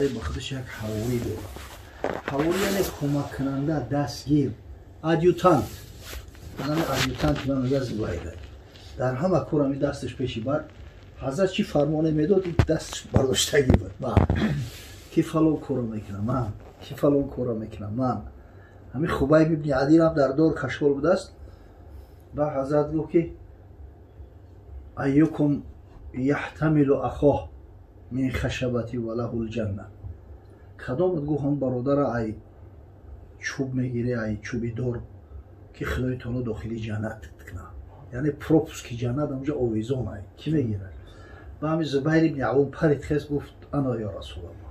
Ба худаш як ҳаворӣ дорад. Ҳаворӣ яъне кӯмаккунанда, дастгир, адъютант. Ами адъютант ман мега Зубайра. Дар ҳама кор ами дасташ пеши бар. Ҳазрат чӣ фармоне медод, дасташ бардоштагӣ буд. Ба ки фалон корро мекунам ман, ки фалон корро мекунам ман. Ҳами Хубайб ибни Адирам дар дор кашол будааст. Ба ҳазрат гуфт, ки أيكم يحتمل أخاه من خشبة وله الجنة. Кадомат, гуфт, ҳам бародара ай чӯб мегире, ай чӯби дор, ки Худои таоло дохили ҷаннат кунад, яъне пропуски ҷаннат ҳамҷа овезон ай, кӣ мегирад? Ба ҳами Зубайр ибни Авом парид, хес, гуфт: أنا يا رسول الله.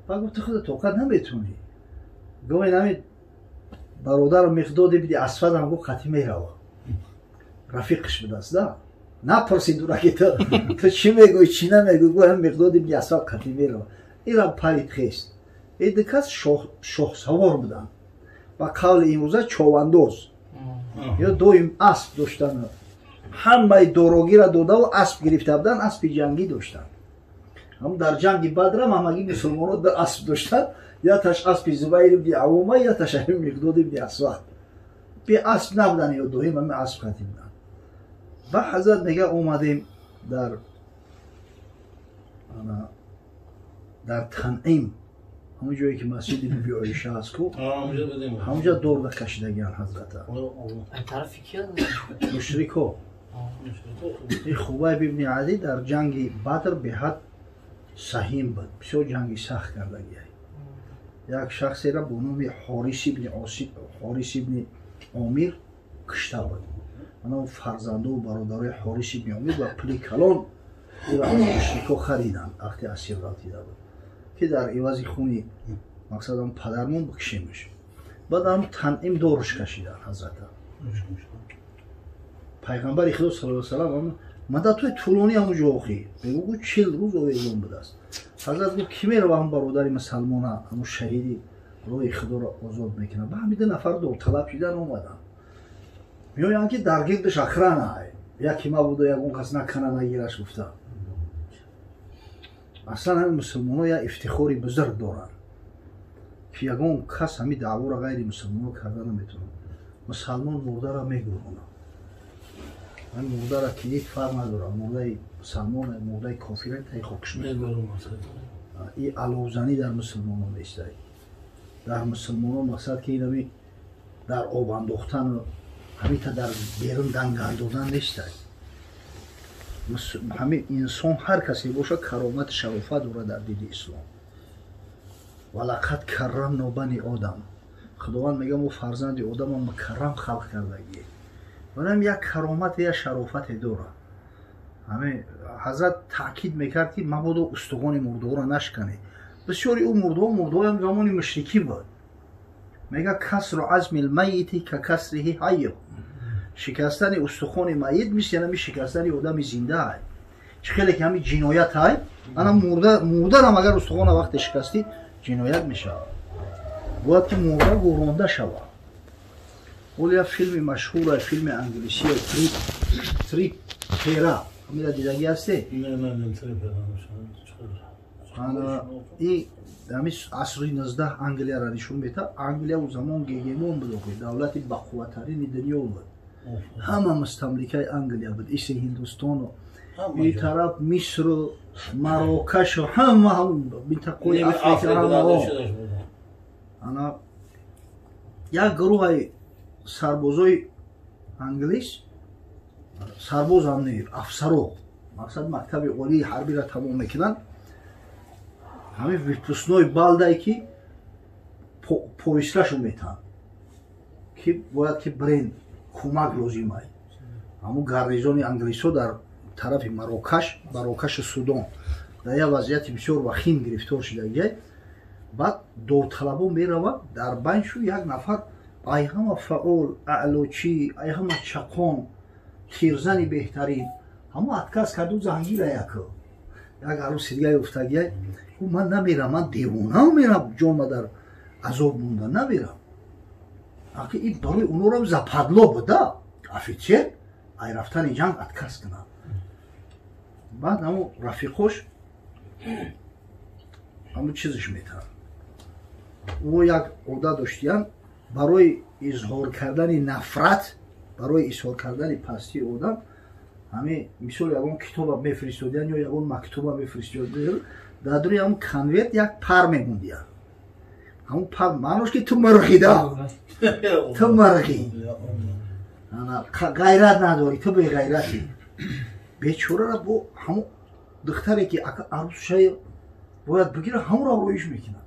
Ба гуфт: ту худа тоқат наметонӣ. Гуфт: ҳами бародару Миқдод ибни Асвадам, гуфт, қатӣ мерава, рафиқиш будааст. Да напурсид дураки, ту чӣ мегӯӣ, чӣ намегӯӣ. Гуфт: ҳами Миқдод ибни Асвад қатӣ мерава. Ирам парид, хест. Ин кас шоҳсавор буданд, ба қавли имрӯза човандоз, ё доим асп доштанд, ҳамаи дорогиро додаву асп гирифта буданд, аспи ҷангӣ доштанд. Ҳам дар ҷанги Бадрам ҳамагӣ мусулмонон асп доштанд, яташ аспи Зубайр ибни Авома, яташ ҳами Миқдод ибни Асвад. Би асп набуданд, ё доим ҳами асп қатӣ буданд. Ба ҳазрат мега: омадем дар Танъим, ҳамон ҷое ки масҷиди Биби Оиша аст ку, ҳамонҷа дорда кашидагиан ҳазрата мушрико. Ин Хубайб ибни Адӣ дар ҷанги Бадр беҳад саҳим буд, бисёр ҷанги сахт кардагиай. Як шахсера бо номи Ҳорис ибни Омир кушта буд. Ана фарзандову бародарои Ҳорис ибни Омир ба пули калон ӯро аз мушрико хариданд, вақте асир ғалтида буд, ки дар ивази хуни мақсадам падармон бикушемш. Баъд ам Танъим доруш кашидан ҳазрата. Пайғамбари Худо сал салам маддатҳои тӯлонӣ ҳамун ҷо охӣ мегӯ, гу 40 рӯз овезон будааст. Ҳазрат гуфт: кӣ мерава, ҳам бародари мусалмона, ҳамун шаҳиди роҳи Худоро озод мекунад? Ба ҳамида нафар довталаб шидан омаданд. Меоянд, ки дар гирдаш охрана, яке мабудо ягон кас накана, нагираш гуфта. Аслан ҳамин мусулмонҳо як ифтихори бузург доранд, ки ягон кас ҳамин даъворо ғайри мусулмонҳо карда наметавонад. Мусалмон мурдара мегӯронад. Ҳамин мурдара ки дид, фарқ надорад, мурдаи мусалмон, мурдаи кофира, таи хокш. И аловзанӣ дар мусулмонҳо нестай. Дар мусулмонҳо мақсад ки инами дар об андохтану ҳамита дар берун дангар додан нестай. Ҳамин инсон ҳар касе бошад, каромати шарофат дорад дар диди ислом. ولقد كرمنا بني آدم. Худованд мега: мо фарзанди одама мукаррам халқ кардагӣ. Валам як каромат, як шарофате дорад. Ҳамин ҳазрат таъкид мекард, ки мабодо устухони мурдоро нашканед. Бисёри ӯ мурдоҳо мурдоҳоям замони мушрикӣ буд. Мега: كسر عظم الميت ككسره حيا. Шикастани устухони майит мисли ҳами шикастани одами зинда ай. Чӣ хеле ки ҳами ҷиноят ай, ана мурдарам агар устухона вақте шикастӣ, ҷиноят мешавад. Бояд ки мурда гӯронда шавад. Ҳоло як филми машҳура, филми англисия, Три пера, ҳамира дидагӣ ҳасте? И ҳами асри 19 Англияро нишон медиҳад. Англия у замон гегемон буд, давлати бақувваттарини дунё буд. Ҳама мустамликаи Англия буд, иси Ҳиндустону и тараф Мисру Марокашу ҳама минтақаи Африка. Ана як гурӯҳи сарбозои англис, сарбозам не, афсаро, мақсад мактаби олии ҳарбиро тамом мекунанд, ҳамин выпускной балдае ки повестка шон метаҳанд, ки бояд ки бирен, кӯмак лозим ай. Ҳамун гарнизони англисҳо дар тарафи Марокаш, Марокашу Судон дар як вазъияти бисёр вахим гирифтор шудагиай. Баъд довталабон меравад. Дар байншу як нафар ай ҳама фаъол, аълочӣ, ай ҳама чақон, тирзани беҳтарин, ҳамо отказ карду зангира. Як арӯси дигаи уфтагиай: ман намерам, ман девона мерам, ҷонма дар азоб монда, намерам. Аки ин барои онорам западло буда, офитсер ай рафтани ҷанг отказ кунад. Баъд ҳамо рафиқош ҳамун чизаш метавад. Ӯ як одат доштиян барои изҳор кардани нафрат, барои изҳор кардани пастии одам, ҳамин мисол ягон китоба мефиристодиян ё ягон мактуба мефиристодиян, дар дури ҳамун конверт як пар мемондиян. Ҳамун пар маънош ки ту мурғида, ту мурғӣ, ғайрат надорӣ, ту беғайратӣ. Бечорара бо ҳамун духтаре ки ака арӯсшаи бояд бигира, ҳамонро роиш мекунад.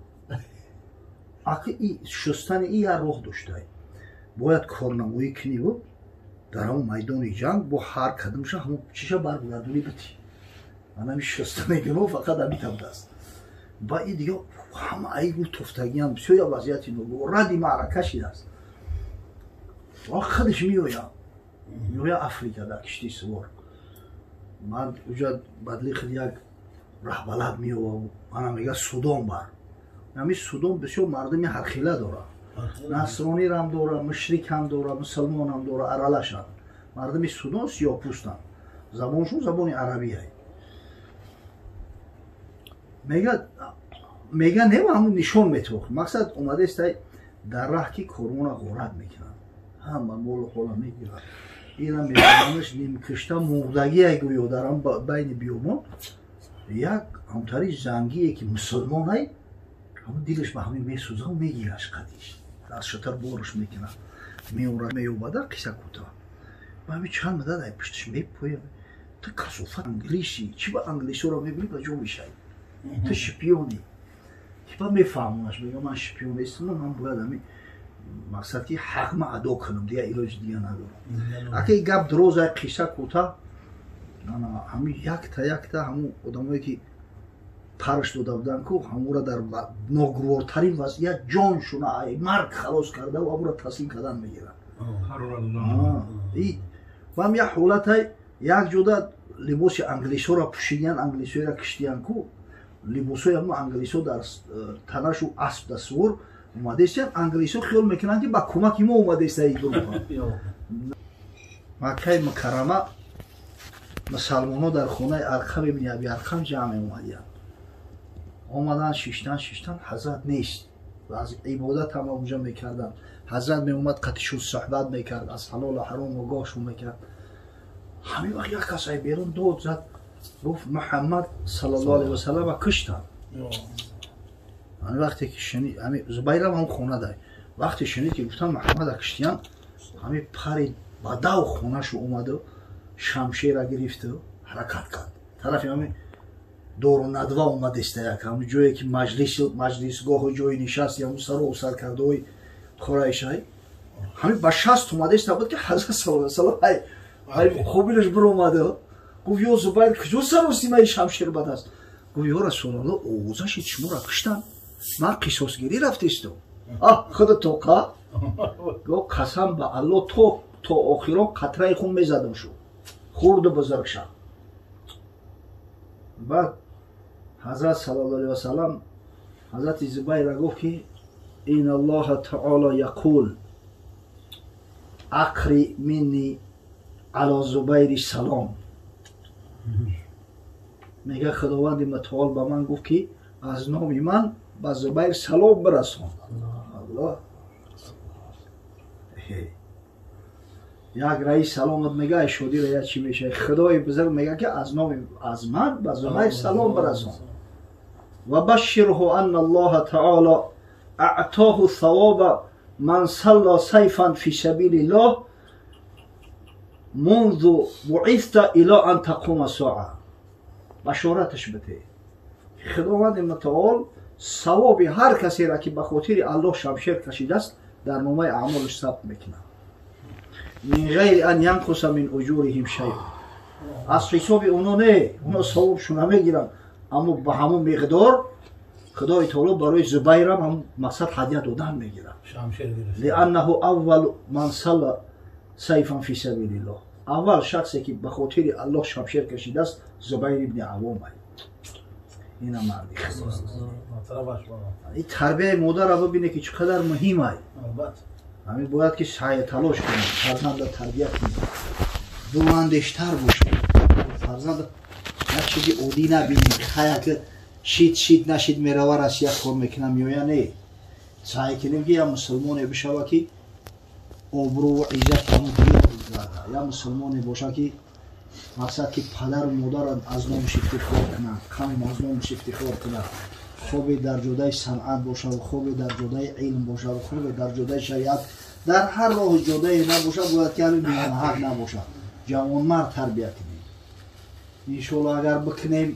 Ака и шустани и як роҳ доштай, бояд корнамоӣ куниву дар ҳамон майдони ҷанг бо ҳар кадамша ҳамон чиша баргардонӣ битӣ. Манами шустани гуноҳ фақат ҳамита будааст. Ба и дига ҳама айгу туфтагиам бисёр як вазъияти ради маърака шидааст. Худаш меоя Африка дар киштии сувор. Ман уҷа бадли худ як раҳбалад меова, мана мега Судон бар. Ҳамин Судон бисёр мардуми ҳархела дорад, насронирам дора, мушрикам дора, мусулмонам дора, аралашанд. Мардуми Судон сиёҳпӯстанд, забоншон забони арабия. Мега не, ҳамун нишон метохт. Мақсад омадестай дар раҳ ки корвона ғорат мекунанд, ҳама молу ҳола мегирад. Ина меҳмонаш нимкишта мурдагие гӯё дар ҳам байни биёбон як ҳамтари зангие ки мусулмонай, ҳамун дилаш ба ҳамин месӯза, мегираш қадиш, аз шатар бораш мекунад, меора, меёбада. Қисса кӯтоҳ, ба ҳамин чанд муддат ай пушташ мепоя: ту касофат англиси, чӣ ба англисоро мебинӣ, ба ҷо мешавӣ, ту шпионӣ. Типа мефаҳмонаш, мега ман шпион нестам, ман бояд ҳамин мақсад ки ҳақма адо кунам, дига илоҷи дига надорам. Ака и гап дуроза, қисса кӯтоҳ, ҳамин якта якта ҳамун одамое ки парш дода буданд ку, ҳамура дар ногувортарин вазъият ҷоншуна марг халос карда ва ҳамура таслим кардан мегиранд. Вам як ҳолатай як ҷода либоси англисҳоро пӯшидиян, англисҳоеро киштиян ку, либосҳои ҳамун англисҳо дар танашу асп да сувор омадестиян. Англисҳо хиёл мекунанд ки ба кӯмаки мо омадеста и гурӯҳ. Маккаи Мукаррама мусалмонҳо дар хонаи Арқам ибни Аби Арқам ҷамъ меомадиянд. Омадан, шиштан, шиштан, ҳазрат нест. Аз ибодат ҳама унҷа мекарданд. Ҳазрат меомад, қатишон суҳбат мекард, аз ҳалолу ҳаром огоҳшон мекард. Ҳамин вақт як кас ай берун дод зад, гуфт: Муҳаммад саллаллоҳу алайҳи васаллама куштанд. Ҳамин вақте ки шунид, ҳамин Зубайрам ҳам хона дай, вақте шунид ки гуфтан Муҳаммада куштиян, ҳамин пари ба дав хонашу омаду шамшера гирифту ҳаракат кард тарафи ҳамин Дору Надва омадеста, як ҳамун ҷое ки маҷлисгоҳу ҷои нишасти ҳамун сару саркардаҳои Қурайшай. Ҳамин ба 60 омадеста буд ки ҳазрат саллаллоҳу алайҳи васаллам ай қобилаш биромада, гуфт: ё Зубайр, куҷо саросимаи шамшер ба даст? Гуфт: ё Расулаллоҳ, овоза шид, шуморо куштанд, ман қисосгирӣ рафтесту. Аҳ, худа тоқа гуфт: қасам ба Аллоҳ, то охирон қатраи хун мезадам шу хурду бузург шав. Баъд ҳазрат саллаллоҳу алайҳи васаллам ҳазрати Зубайра гуфт ки ин Аллоҳа таоло яқул ақри минни ало Зубайри салом. Мега Худованди мутаол ба ман гуфт ки аз номи ман ба Зубайр салом бирасон. Аллоҳ як раис саломат мега, ай шодира я чӣ мешавад? Худои бузург мега ки аз номи аз ман ба Зубайр салом бирасон. Ва башширҳу анна Аллоҳа таоло аътоҳу савоба ман салла сайфан фи сабилиллоҳ منذ بعثت الى ان تقوم الساعه. Башораташ бите, Худованди мутаол савоби ҳар касеро ки ба хотири Аллоҳ шамшер кашидааст, дар номаи аъмолаш сабт мекунад, мин ғайри ан янқуса мин уҷуриҳим шай. Аз ҳисоби оно не, оно савобшу намегиранд, аммо ба ҳамон миқдор Худои таоло барои Зубайрам ҳамон мақсад ҳадя додан мегирад. Лианнаҳу аввалу ман салла сайфан фи сабилиллоҳ. Аввал шахсе ки ба хотири Аллоҳ шамшер кашидааст, Зубайр ибни Авом. Ина марди ин тарбияи модарро бибине ки чӣ қадар муҳим ай. Ҳамин бояд ки саъю талош кунем, фарзанда тарбия кунем, дурандештар бошем, фарзанда як чизи оддӣ набинем. Хаяк Шид шид нашид, мерава Россия, кор мекуна, меоя. Не, саъй кунем, ки я мусулмоне бишава, ки обрӯву иззати ҳамун диёр гарда, я мусулмоне боша, ки мақсад, ки падару модар аз номаш ифтихор кунанд, қавм аз номаш ифтихор кунад, хобе дар ҷодаи санъат бошаву хобе дар ҷодаи илм бошаву хобе дар ҷодаи шариат, дар ҳар роҳу ҷодае набошад, бояд ки ҳамин бемаҳак набошад. Ҷавонмард тарбия кунем, иншоалло. Агар бикунем,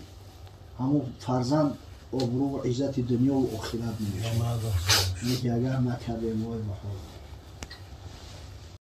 ҳамун фарзанд обрӯву иззати дунёву охират мешавад. Леки агар накардем, вой ба ҳол.